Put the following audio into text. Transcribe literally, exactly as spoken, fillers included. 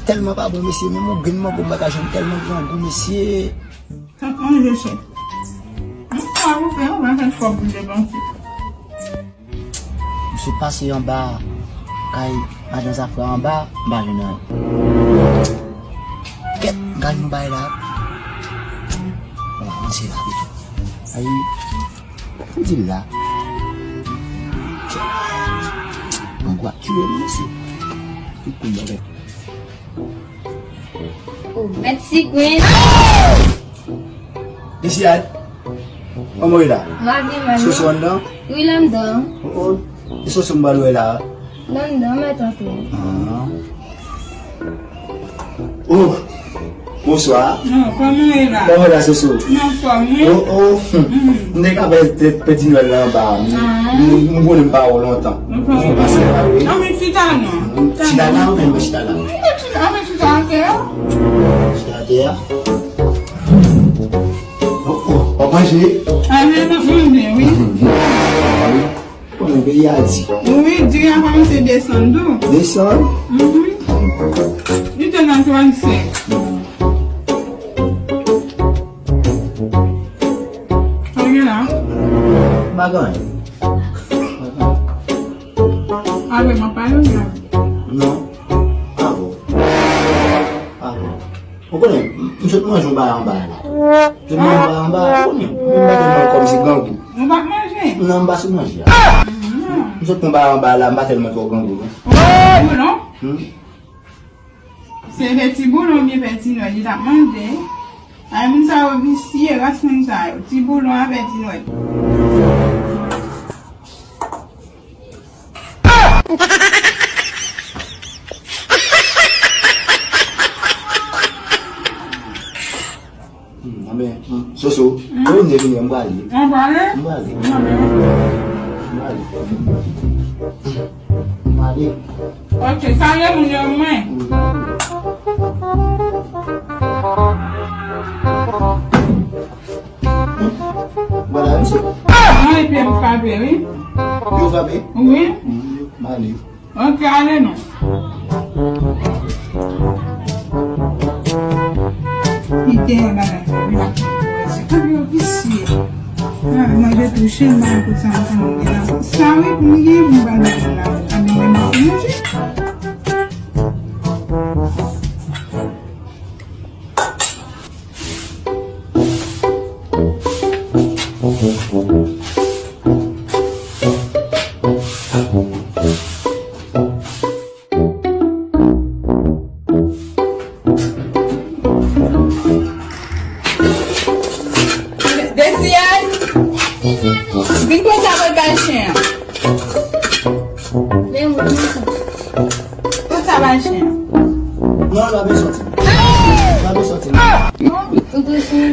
Tèlman pa bon, mesye, menm yon grenn mango m pa ka jwenn, tèlman grangou, mesye. Tank manje chè. Mwen pa pou fè, mwen pa fè kòb pou depanse. M sot pase anba kay madan Zafra anba, m pa jwenn anyen. Kèt, m ka jwenn yon bagay la. Bon, se la pito. Ay, m di l la. Kèt. Bon, gwa tire m, mesye. Tout kounye a. Mèt sigwen. Mesye, kòman w ye la? Mwen byen, mwen. Soso anndan? Wi, l anndan. Oh, oh. E Soso m pral wè la? L anndan, mèt antre. Ah. Oh, bonswa. Non, kòman w ye la? Kòman w ye la, Soso? M anfòm, wi. Oh, oh. Mhm. M te ka fè tèt Pè Ti Nwèl la anba. Ah. M, m konnen m pa wè w lontan. M anfòm. Ou pase la, wi. Ann, men chita non. Chita la, ou menm chita la? Ann, men chita atè a. Chita atè a? Oh, oh, w ap manje? Ah, men m ap manje, wi. Konnen peyi a di. Wi, di a kòmanse desann tou. Desann? Mhm. Li te nan trannsenk. Sa w gen la? M pa gen anyen. Avè m ap pale, wi. Non. Bravo. Bravo. Ou konnen, m sot manje yon bagay anba a la. M sot manje yon bagay anba a, ou konnen. M mete mwen kòm se grangou. Nou pa manje? Non, m pa sot manje a. Non. M sot pran bagay anba a la, m pa tèlman twò grangou, non. Oh, non. Hmm? Se Pè Ti Boulon oubyen Pè Ti Nwèl li t ap manje. Ay, moun sa yo visye, ras moun sa yo. Ti Boulon a Pè Ti Nwèl. Hmm, anben, hmm, Soso, hmm, ou vin vini, m prale. Ou prale? M prale. Anben. M prale. M prale. Ok, salye moun yo, mwen. Vwala, misye. Mwen, pye m frape, wi. Pye w frape? Wi. Hmm, m ale. Ok, ale non. Li te yon bagay. Kòm yo visye. Ah, manje tou chen, manje tout sa, sa, sa, sa, wi, pou m gen, pou m ba l la. Ann manje. Desiyay, vin pran sa pou l bay chen an. Men mwen, mwen sa. Tout sa bay chen an. Non, l pa bezwen sòti. L pa bezwen sòti, non. Non, ou bezwen.